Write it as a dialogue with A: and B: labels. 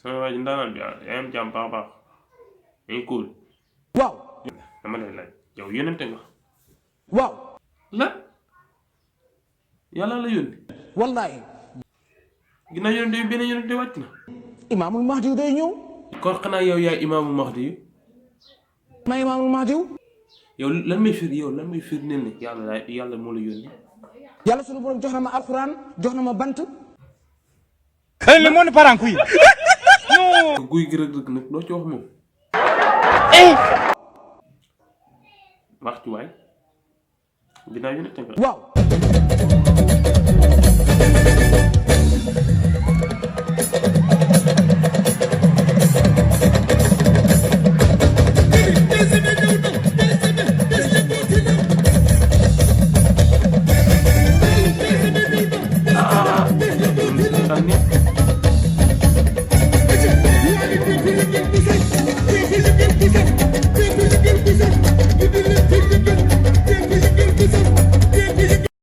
A: sama waa ji ndaanaan bi yaa am jàmm baax a baax yaa ngi cool.
B: waaw.
A: dama lay laaj yow yónnente nga.
B: waaw.
A: la yàlla la yónni.
B: wallaahi.
A: ginnaaw yónnente bi beneen yónnente wàcc na.
B: imaamul mahdi day ñëw.
A: kon xanaa yow yaay imaamul mahdi yu.
B: ma imaamul mahdi.
A: yow lan may fir ne ne yàlla moo la yónni.
B: yàlla sunu borom jox na ma alxuraan jox na ma bant.
C: le monde part en couille.
A: guy gi rëg nag doo ci wax moom. wax ci waay ginnaaw yónnente nga.
B: waaw.
A: Tanya